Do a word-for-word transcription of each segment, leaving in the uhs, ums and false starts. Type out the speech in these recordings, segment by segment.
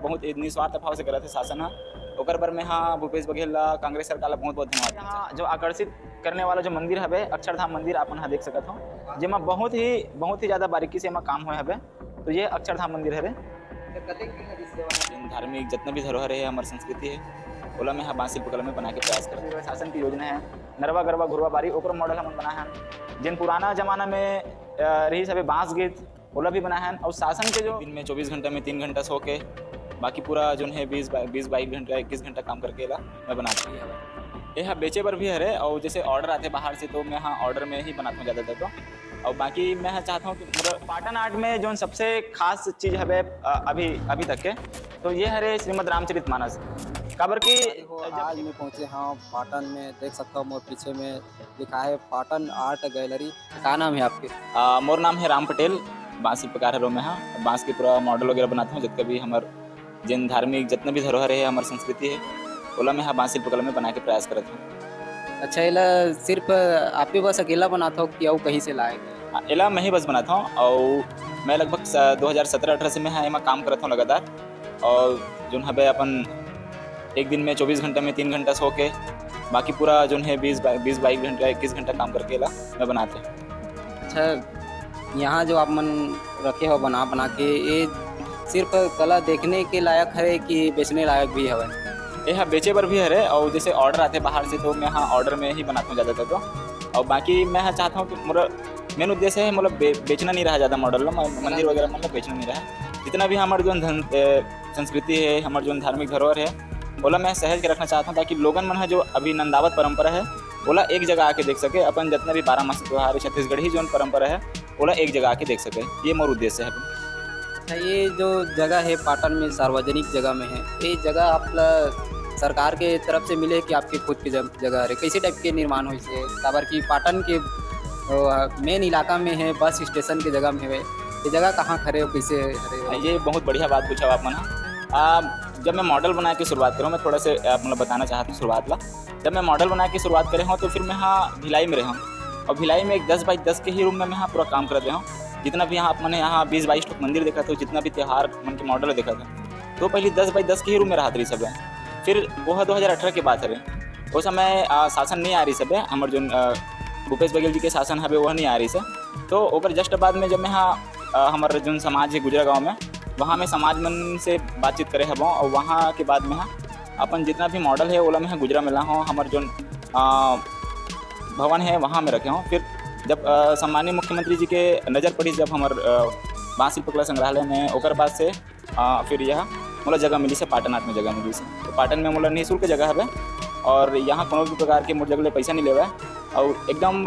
बहुत निस्वार्थ भाव से करत हे शासन ह। ओकर बर मैं हा भूपेश बघेल ला, कांग्रेस सरकार ला बहुत बहुत धन्यवाद देना चाहत हँव। जो आकर्षित करने वाला जो मंदिर हवे, अक्षरधाम मंदिर, आप मन हा देख सकत हो, जेमा बहुत ही, बहुत ही ज्यादा बारीकी से एमा काम होय हवे। तो ये अक्षरधाम मंदिर हरे। जेन धार्मिक जतना भी धरोहर हे, हमर संस्कृति हे, ओला मैं हा बांस शिल्पकला में बनाए के प्रयास करत हँव। शासन की योजना हे नरवा गरवा घुरवा बारी, ओकर मॉडल हमन बनाए हन। जेन पुराना जमाना में, अ, रहिस हवे बांस गीत, ओला भी बनाए हन। और शासन के जो दिन में चौबीस घंटा में तीन घंटा सो के, बाकी पूरा जोन हे बीस बा-, बीस बाईस घंटा, इक्कीस घंटा काम करके एला मैं बनात हँव। ये हा बेचे बर भी हरे, और जैसे ऑर्डर आथे बाहर से, तो मैं हा ऑर्डर में ही बनात हँव ज्यादातर तो। और बाकी मैं हा चाहत हँव कि पूरा पाटन आर्ट में जोन सबसे खास चीज हवे, अ, अभी, अभी तक के, तो ये हरे श्रीमद् रामचरित मानस। काबर कि आज मैं पहुँचे हँव पाटन में, देख सकत हो मोर पीछे में लिखा है पाटन आर्ट गैलरी। का नाम है आपके? अ, मोर नाम है राम पटेल, बांस शिल्पकार हरों मैं हा। बांस के पूरा मॉडल वगैरह बनात हँव, जतका भी हमर जेन धार्मिक जतना भी धरोहर हे, हमर संस्कृति हे, ओला मैं हा बांस शिल्पकला में बनाए के प्रयास करत हँव। अच्छा, एला सिर्फ आप ही बस अकेला बनात हो कि अउ कहीं से लाए? हाँ, एला मैं ही बस बनात हँव, और मैं लगभग स-, दो हज़ार सत्रह अठारह से मैं हा एमा काम करत हँव लगातार। और जोन हवे अपन एक दिन में चौबीस घंटा में तीन घंटा सो के, बाकी पूरा जोन हे बीस बा-, बीस बाईस घंटा, इक्कीस घंटा काम करके एला मैं बनात हँव। अच्छा, यहाँ जो आप मन रखे हो बना, बना के, ये सिर्फ कला देखने के लायक हरे कि बेचने लायक भी हवे? ये हा बेचे बर भी हरे, और जैसे ऑर्डर आथे बाहर से, तो मैं हा ऑर्डर में ही बनात हँव ज्यादातर तो। और बाकी मैं हा चाहत हँव कि मोर मेन उद्देश्य हे, मतलब, बे-, बेचना नहीं रहा ज्यादा मॉडल ला, म-, मंदिर वगैरह, मतलब, बेचना नहीं रहा। जितना भी हमर जोन धन, ए, संस्कृति हे, हमर जोन धार्मिक धरोहर हे, ओला मैं सहेज के रखना चाहत हँव, ताकि लोगन मन हा जो अभी नंदावत परंपरा हे, ओला एक जगह आके देख सके, अपन जतना भी बारह मासी त्योहार हे, छत्तीसगढ़ी जोन परंपरा हे, ओला एक जगह आके देख सके। ये मोर उद्देश्य हे। अच्छा, ये जो जगह है पाटन में, सार्वजनिक जगह में है, ये जगह आप ला सरकार के तरफ से मिले कि आपके खुद के जग-, जगह हरे? कैसे टाइप के निर्माण होइस हे? काबर कि पाटन के, अ, मेन इलाका में है, बस स्टेशन के जगह में हवे, ये जगह कहाँ हरे, कैसे हरे? ये बहुत बढ़िया बात पूछा आप मन हा। आ, जब मैं मॉडल बनाए के शुरुआत करूँ, मैं थोड़ा से आप मन ला बताना चाहत हँव शुरुआत ला। जब मैं मॉडल बनाए के शुरुआत करे हँव, तो फिर मैं हा भिलाई में रहे हँव, और भिलाई में एक दस बाई दस के ही रूम में मैं हा पूरा काम करत रहे हँव। जितना भी यहाँ आप मन यहाँ बीस बाईस ठो मंदिर देखत हो, जितना भी त्योहार मन के मॉडल देखत हो, तो पहली दस बाई दस के ही रूम में रहत रहिस हवे। फिर वो हा दो हज़ार अठारह के बात हरे, वो समय, आ, शासन नहीं आ रहिस हवे, हमर जोन, आ, भूपेश बघेल जी के शासन हवे, वो नहीं आ रहिस हे। तो ओकर just बाद में जब मैं हा, आ, हमर जोन समाज हे गुजरा गाँव में, वहाँ में समाज मन से बातचीत करे हवं, और वहाँ के बाद में हा अपन जितना भी मॉडल हे, ओला मैं हा गुजरा में ला हूँ। हमर जोन, आ, भवन हे, वहाँ में रखे हूँ। फिर जब, आ, सम्माननीय मुख्यमंत्री जी के नज़र पड़ी, जब हमर, आ, बांस शिल्पकला संग्रहालय में, ओकर बाद से, आ, फिर यह मोला जगह मिलिस हे, पाटन आर्ट में जगह मिलिस हे। तो पाटन में मोला निःशुल्क जगह हवे, और यहाँ कोनो भी प्रकार के मोर जगह ले पैसा नहीं लेवे, और एकदम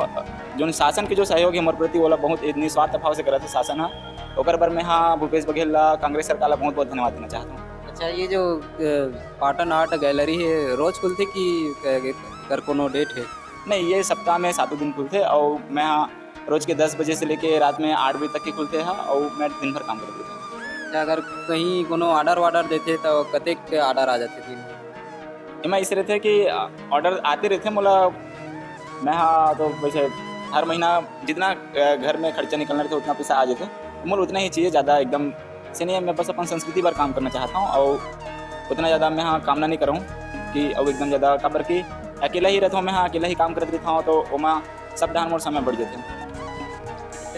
जोन शासन के जो सहयोग हे मोर प्रति, ओला बहुत निस्वार्थ भाव से करत हे शासन ह। ओकर बर मैं हा भूपेश बघेल ला, कांग्रेस सरकार ला बहुत बहुत धन्यवाद देना चाहत हूँ। अच्छा, ये जो, अ, पाटन आर्ट गैलरी हे, रोज खुलथे कि क-, कर कोनो डेट हे? नहीं, ये सप्ताह में सातों दिन खुलथे, और मैं हा रोज के दस बजे से लेके रात में आठ बजे तक के खुलथे हा, और मैं दिन भर काम करत रहथों। अच्छा, अगर कहीं कोनो ऑर्डर वार्डर देथे, तो कतेक ऑर्डर आ जाथे दिन में? एमा इसे रहथे कि, अ, ऑर्डर आते रहथे मोला, मैं हा तो वैसे हर महीना जितना, अ, घर में खर्चा निकलना रहथे, उतना पैसा आ जाथे। मोला उतना ही चाहिए, ज़्यादा एकदम से नहीं है। मैं बस अपन संस्कृति बर काम करना चाहत हूँ, और उतना ज़्यादा मैं हा काम ना नहीं करूँ कि, और एकदम ज़्यादा, काबर कि अकेला ही रहता हूँ, मैं हा अकेला ही काम करत रहता हूँ, तो ओमा सब डाहर मोर समय बढ़ जाथे।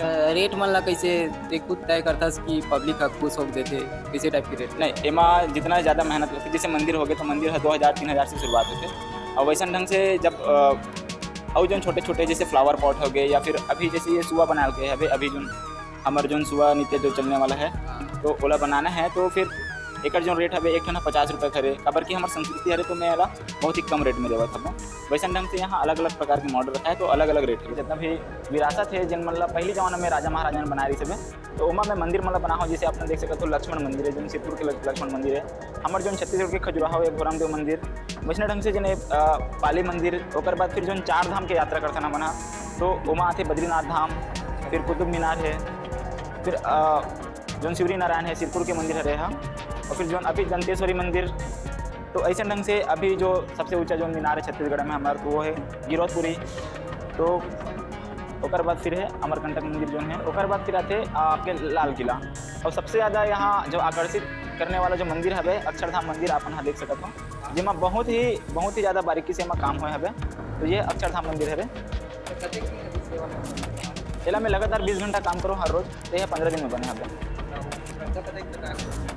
अ, रेट मन ला कैसे ते खुद तय करथस कि पब्लिक ह खुश होके देथे, कैसे टाइप के रेट? नहीं, एमा जितना ज़्यादा मेहनत लगथे, जैसे मंदिर हो गए, तो मंदिर ह दो हज़ार, तीन हज़ार से शुरुआत होथे। और वैसन ढंग से जब, अ, और जोन छोटे-छोटे जैसे फ्लावर पॉट हो गए, या फिर अभी जैसे ये सुआ बनाल के हवे, अभी जोन हमर जोन सुआ नृत्य जो चलने वाला है, तो ओला बनाना है, तो फिर एकर जोन रेट हवे, एक ठन ह पचास रुपये हरे, काबर कि हमर संस्कृति हरे, तो मैं एला बहुत ही कम रेट में देवत हबो। वैसन ढंग से यहाँ अलग-अलग प्रकार के मॉडल रखा है, तो अलग-अलग रेट है। जितना भी विरासत है, जिन मन ला पहली जमाना में राजा महाराजा ने बनाए रही सब, तो ओमा मैं मंदिर मन ला बना हूँ। जैसे आप मन देख सकत हो, लक्ष्मण मंदिर है, जो सिरपुर के लक्ष्मण मंदिर है। हमर जोन छत्तीसगढ़ के खजुराहो है, भोरामदेव मंदिर, वैसने ढंग से जने, अ, पाली मंदिर, ओकर बाद फिर जोन चार धाम के यात्रा करथन हमन ह, तो ओमा आथे बद्रीनाथ धाम, फिर कुतुब मीनार है, फिर, अ, जोन शिवरी नारायण है, सिरपुर के मंदिर हरे हा, और फिर जोन अभी दंतेश्वरी मंदिर। तो ऐसे ढंग से अभी जो सबसे ऊंचा जोन मीनार है छत्तीसगढ़ में हमारा, तो वो है गिरौदपुरी। तो ओकर बाद फिर है अमरकंटक मंदिर जोन है, ओकर बाद फिर आथे, आ, आपके लाल किला। और सबसे ज़्यादा यहाँ जो आकर्षित करने वाला जो मंदिर हवे, अक्षरधाम मंदिर, आप मन ह देख सकत हो, जेमा बहुत ही, बहुत ही ज्यादा बारीकी से एमा काम होय हवे। तो ये अक्षरधाम मंदिर हवे। एला में लगातार बीस घंटा काम करो हर रोज, तो ये पंद्रह दिन में बने हवे।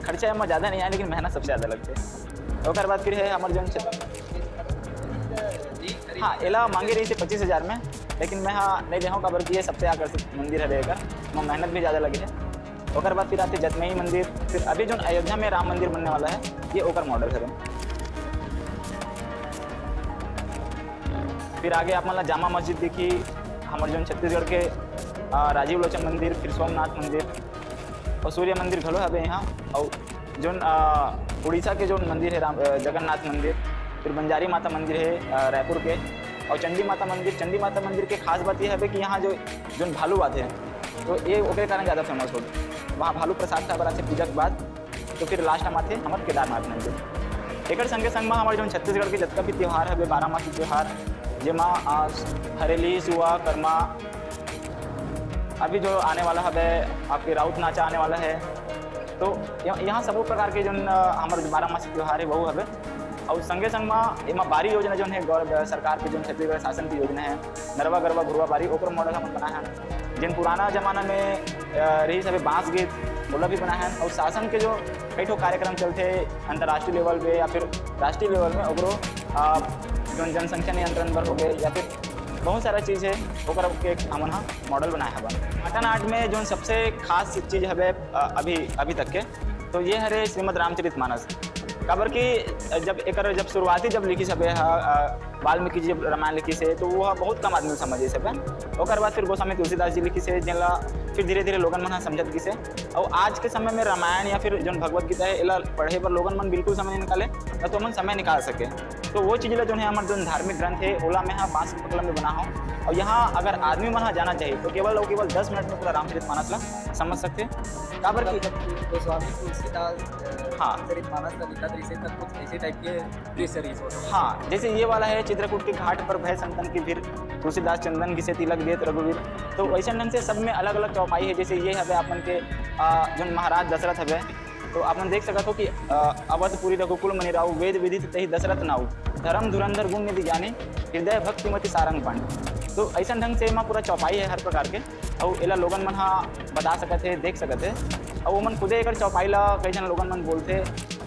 खर्चा एमा ज्यादा नहीं आय, लेकिन मेहनत सबसे ज्यादा लगथे। ओकर बाद फिर है हमर जौन छत-, हाँ, एला मांगे रहिस हे पच्चीस हजार में, लेकिन मैं हा नहीं देहूँ, काबर कि ये सबसे आकर्षित मंदिर हरे एकर, एमा मेहनत भी ज्यादा लगे है। ओकर बाद फिर आथे जतमई मंदिर, फिर अभी जौन अयोध्या में राम मंदिर बनने वाला है, ये ओकर मॉडल हरे। फिर आगे आप मन ला जामा मस्जिद दिखी, हमर जौन छत्तीसगढ़ के, अ, राजीव लोचन मंदिर, फिर सोमनाथ मंदिर और सूर्य मंदिर घलो हवे यहाँ। और जौन, अ, उड़ीसा के जौन मंदिर है राम, अ, जगन्नाथ मंदिर, फिर बंजारी माता मंदिर है, अ, रायपुर के, और चंडी माता मंदिर। चंडी माता मंदिर के खास बात ये हवे कि यहाँ जो, जौन भालू आथे, तो ये ओकरे कारण ज्यादा फेमस होथे। वहाँ भालू प्रसाद खाए बर आथे पूजा के बाद। तो फिर लास्ट हम आथे हमर केदारनाथ मंदिर। एकर संगे संग म हमर जौन छत्तीसगढ़ के जतका भी त्योहार हवे, बारह मासी त्योहार, जेमा, आ, हरेली, सुआ, करमा, अभी जो आने वाला हवे, आपके राउत नाचा आने वाला है। तो य-, यहाँ सबो प्रकार के जौन, अ, हमर बारह मासी त्योहार है, वो हवे। और संगे संग म एमा बारी योजना जौन है, गौर-, सरकार के जौन छत्तीसगढ़ शासन की योजना है, नरवा गरवा घुरवा बारी, ओकर मॉडल हमन बनाए हन। जेन पुराना जमाना में, अ, रहिस हवे बांस गीत, ओला भी बनाए हन। और शासन के जो कई ठो कार्यक्रम चलथे अंतर्राष्ट्रीय लेवल पे या फिर राष्ट्रीय लेवल में, ओकरो, अ, जौन जनसंख्या नियंत्रण बर हो गए या फिर बहुत सारा चीज है, ओकर के हमन ह मॉडल बनाए हवन। पाटन आर्ट में जौन सबसे खास चीज हवे, अ, अभी, अभी तक के, तो ये हरे श्रीमद् रामचरित मानस। काबर कि जब एकर, जब शुरुआती जब लिखिस हवे ह, अ, वाल्मीकि जी जब रामायण लिखिस हे, तो वो बहुत कम आदमी समझिस हवे। ओकर बाद फिर गोस्वामी तुलसीदास जी लिखिस हे, जेन ला फिर धीरे-धीरे लोगन मन ह समझत गिस हे। और आज के समय में रामायण या फिर जौन भगवत गीता है, एला पढ़े बर लोगन मन बिल्कुल समय नहीं निकाले, न तो मन समय निकाल सके। तो वो चीज ला जौन है, हमर जौन धार्मिक ग्रंथ है, ओला मैं ह बांस के पकलम में बना हूँ। और यहाँ अगर आदमी मन ह जाना चाहिए, तो केवल और केवल दस मिनट में पूरा रामचरित मानस ला समझ सकते। काबर कि गोस्वामी तुलसीदास, अ, हाँ। चरित मानस ला लिखत रहिस हे, तब कुछ ऐसे टाइप के दृश्य रहिस होथे। हाँ, जैसे ये वाला है, चित्रकूट के घाट पर भय संतन की भीड़, तुलसीदास चंदन घिसे तिलक देत रघुवीर। तो वैसे ढंग से सब में अलग-अलग चौपाई है। जैसे ये हवे अपन के, आ, जौन महाराज दशरथ हवे, तो अपन देख सकत हो कि, आ, अवधपुरी रघुकुल मणि राऊ, वेद विदित तेहि दशरथ नाऊ, धर्म धुरंधर गुण निधि ज्ञानी, हृदय भक्ति मति सारंग पांडे। तो ऐसा ढंग से एमा पूरा चौपाई है हर प्रकार के, अउ एला लोगन मन ह बता सकत हे, देख सकत हे, अउ ओमन खुदे एकर चौपाई ला कई झन लोगन मन बोलथे।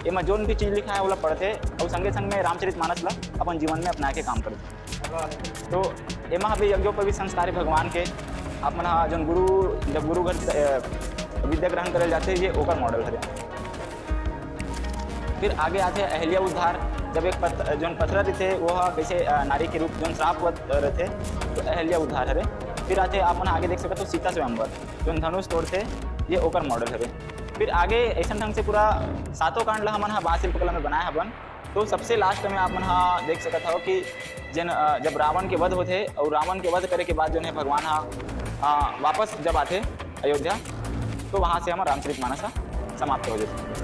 एमा जोन भी चीज लिखा है, ओला पढ़थे अउ संगे संग में रामचरित मानस ला अपन जीवन में अपनाए के काम करथे। तो एमा हवे यज्ञोपवीत संस्कार भगवान के, आप मन ह जोन गुरु, जब गुरु घर, अ, विद्या ग्रहण करे जाथे, ये ओकर मॉडल हरे। फिर आगे आथे अहिल्या उद्धार, जब एक पत-, जोन पथरा रहिथे, वो ह कैसे, अ, नारी के रूप जोन श्राप रहिथे, तो अहिल्या उद्धार हरे। फिर आथे, आप मन आगे देख सकत हो सीता स्वयंवर, जोन धनुष तोड़थे, ये ओकर मॉडल हरे। फिर आगे ऐसन ढंग से पूरा सातों कांड ला हमन ह बांस शिल्पकला में बनाए हवन। तो सबसे लास्ट में आप मन ह देख सकत हो कि जेन, अ, जब रावण के वध होथे अउ रावण के वध करे के बाद जोन है भगवान ह, अ, वापस जब आथे अयोध्या, तो वहाँ से हमर रामचरित मानस ह समाप्त हो जाथे।